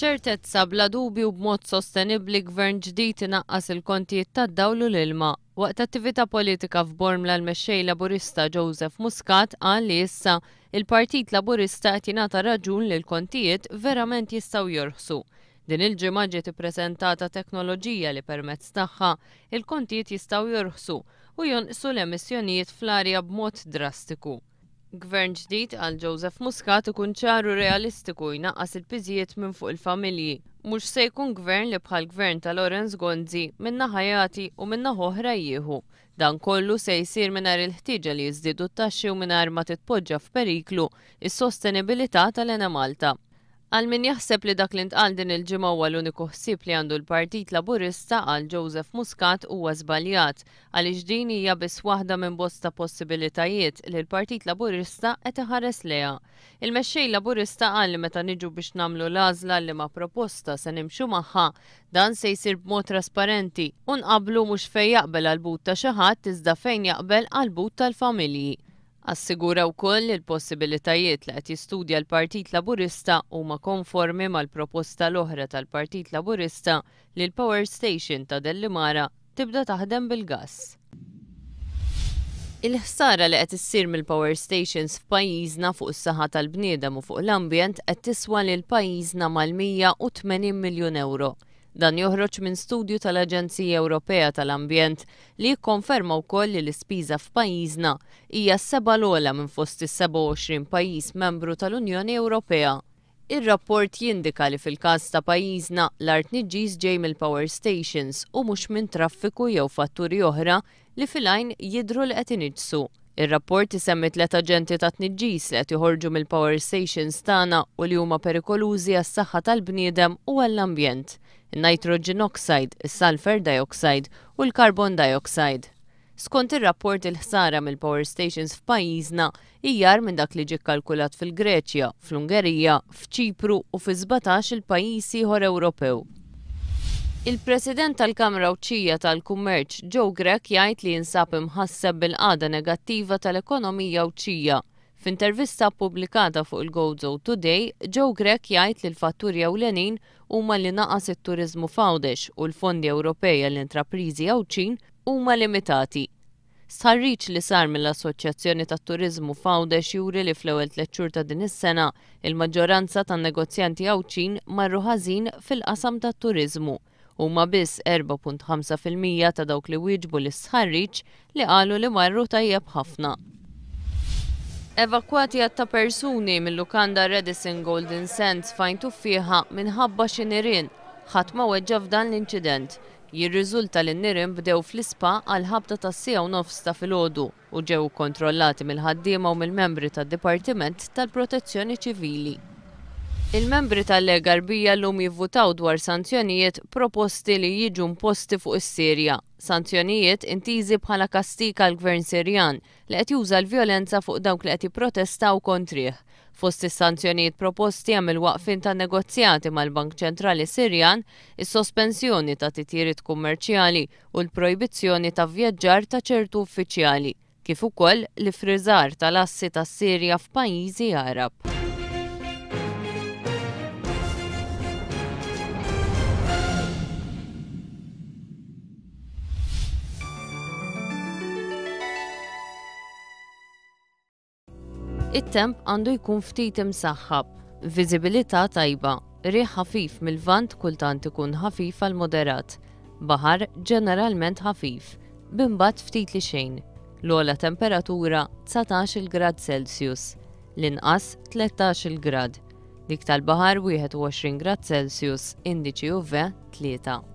Ċertezza bla dubju u b'mod sostenibbli gvern ġdid inaqqas il-kontijiet tad-dawl u l-ilma. Waqt attività politika f'Bormla l-Mexxej Laburista Joseph Muscat qal li issa il-Partit Laburista qed jingħata raġun li l-kontijiet verament jistgħu jorħsu. Din il-ġimgħa ġiet ippreżentata teknoloġija li permezz tagħha il-kontijiet jistgħu jorħsu u jonqsu l-emissjonijiet fl-arja b'mod drastiku. Gvern ġdid, qal Joseph Muscat, ikun ċar u realistiku jnaqqas il-piżijiet minn fuq il-familji. Mhux se jkun gvern li bħall-gvern ta' Lawrence Gonzi, minn naħa jagħti u minn naħa oħra jieħu. Dan kollu se jsir mingħajr il-ħtieġa li jiżdiedu t-taxxi u mingħajr ma titpoġġa f'periklu s-sostenibilità tal-Enemalta. Għal min jaħseb li dak li ntqal din il-ġimgħa huwa l-uniku ħsieb li għandu l-Partit Laburista, qal Joseph Muscat, huwa żbaljat, għaliex din hija biss waħda minn bosta possibilitajiet li l-Partit Laburista qed iħares lejha. Il-Mexxej Laburista qal li meta niġu biex nagħmlu l-għażla liema proposta se nimxu magħha, dan se jsir b'mod trasparenti u nqabblu mhux fejn jaqbel għall-but ta' xi ħadd iżda fejn jaqbel għall-but tal-familji. Assigura wkoll li l-possibilitajiet li qed jistudja l-Partit Laburista huma konformi mal-proposta l-oħra tal-Partit Laburista li l-power station ta' Dellimara tibda taħdem bil-gass. Il-ħsara li qed issir mill-power stations f'pajjiżna fuq is-saħħa tal-bniedem u fuq l-ambjent qed tiswa lil pajjiżna mal-180 miljun ewro. Dan joħroġ minn studju tal-Aġenzija Ewropea tal-Ambjent li jikkonferma wkoll li l-ispiża f'pajjiżna hija s-seba' l-ogħla minn fost is-27 pajjiż membru tal-Unjoni Ewropea. Ir-rapport jindika li fil-każ ta' pajjiżna, l-agħar tniġġis ġej mill-power stations u mhux minn traffiku jew fatturi oħra li fil-għajn jidhru li qed iniġġsu. Ir-rapport isemmi tliet aġenti ta' tniġġis li qed joħorġu mill-power stations tagħna u li huma perikolużi għas-saħħa tal-bniedem u għall-ambjent, in-nitrogen oxide, is-sulphur dioxide u l-carbon dioxide. Skont ir-rapport il-ħsara mill-power stations f'pajjiżna hija agħar minn dak li ġie kkalkulat fil-Greċja, fl-Ungerija, f'Ċipru u fi 17-il pajjiż ieħor Ewropew. Il-President tal-Kamra Għawdxija tal-Kummerċ, Joe Grech jgħid li jinsab imħasseb bil-qagħda negattiva tal-ekonomija Għawdxija. F'intervista ppubblikata fuq il-Gozo Today, Joe Grech jgħid li l-fatturi ewlenin huma li naqas it-turiżmu f'Għawdex u l-fondi Ewropej għall-intrapriżi Għawdxin huma limitati. Stħarriġ li sar mill-Assoċjazzjoni tat-Turiżmu f'Għawdex juri li fl-ewwel tlett xhur ta' din is-sena, il-maġġoranza tan-negozjanti Għawdxin marru ħażin fil-qasam tat-turiżmu. Huma biss 4.5% ta' dawk li wieġbu l-istħarriġ li qalu li marru tajjeb ħafna. Evakwati għadd ta' persuni mil-lukanda Radisson Golden Sands f'Għajn Tuffieħa minħabba xi nirien. Ħadd ma weġġa' f'dan l-inċident. Jirriżulta li n-nirien bdew fl-ispa għall-ħabta tas-siegħa u nofs ta' filgħodu u ġew ikkontrollati mill-ħaddiema u mill-membri tad-Dipartiment tal-Protezzjoni Ċivili. Il-membri tal-Lega Għarbija llum jivvutaw dwar sanzjonijiet proposti li jiġu imposti fuq is-Sirja, sanzjonijiet intiżi bħala kastig għall-Gvern Sirjan li qed juża l-vjolenza fuq dawk li qed jipprotestaw kontrih. Fost is-sanzjonijiet proposti hemm il-waqfien tan-negozjati mal-Bank Ċentrali Sirjan, is-sospensjoni ta' titjiriet kummerċjali u l-projbizzjoni ta' vjaġġar ta' ċertu uffiċjali, kif ukoll l-iffriżar tal-assi tas-Sirja f'pajjiżi Għarab. It-temp għandu jkun ftit imsaħħab, viżibilità tajba, riħ ħafif mil-Lvant kultant ikun ħafif għal moderat, baħar ġeneralment ħafif, b'imbagħad ftit li xejn. L-ogħla temperatura 19-il grad Celsius, l-inqas 13-il grad. Dik tal-baħar 21 grad Celsius, indiċi UV 3.